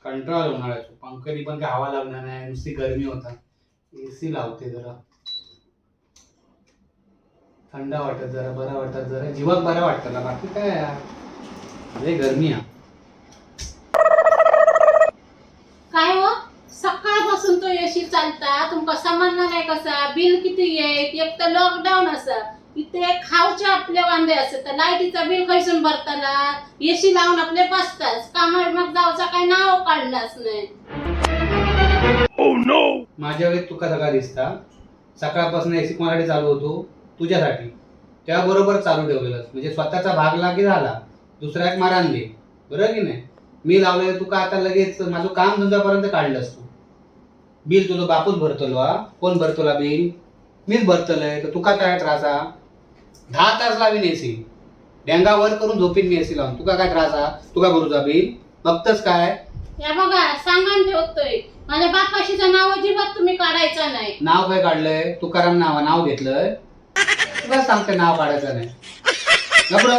कंटाळा आला उन्हाळ्याचो. पंख्यानी पण काय हवा लागणार नाही, नुसती गरमी होता. एसी लावते जरा, थंड वाटत जरा, बरं वाटत जरा, जीवाक बरं वाटतं ना. बाकी काय आहे? लय गरमी आहे. काय हो, सकाळपासून तो एसी चालता, तुमका समजणार नाही कसा बिल किती येत. एक तर लॉकडाऊन असा, इथे खावचे आपले वांदे असत, तर लाईटीचा बिल खैसून भरताना? एसी लावून आपले बसतात कामावर, मग जाऊचा काही नाव काढलाच नाही. माझ्या वेळेत तुका सगळा दिसता. सकाळपासून एसी कोणासाठी चालू होतो? तुझ्यासाठी. त्याबरोबर चालू ठेवलेलंस म्हणजे स्वतःचा भागला की झाला, दुसऱ्या एक मारान दे, बरोबर की नाही? मी लावलेलं तुका आता लगेच माझं काम धंद्यापर्यंत काढलंस तू. बिल तुझं बापूच भरतलो हा? कोण भरतोला बिल? मीच भरतलंय, तर तुका काय त्रास हा? 10 तास लावीन एसी, डेंगा वर करून झोपीन मी एसी लावून. तुका काय त्रास हा? तुका भरूचा बिल बघतच काय? या बघा, सांगान ठेवतोय, माझ्या बापाशीचं नाव अजिबात तुम्ही काढायचा नाही. नाव काय काढलंय? तुकाराम नाव नाव घेतलंय. तुला सांगते नाव काढायचं नाही. घाबरव.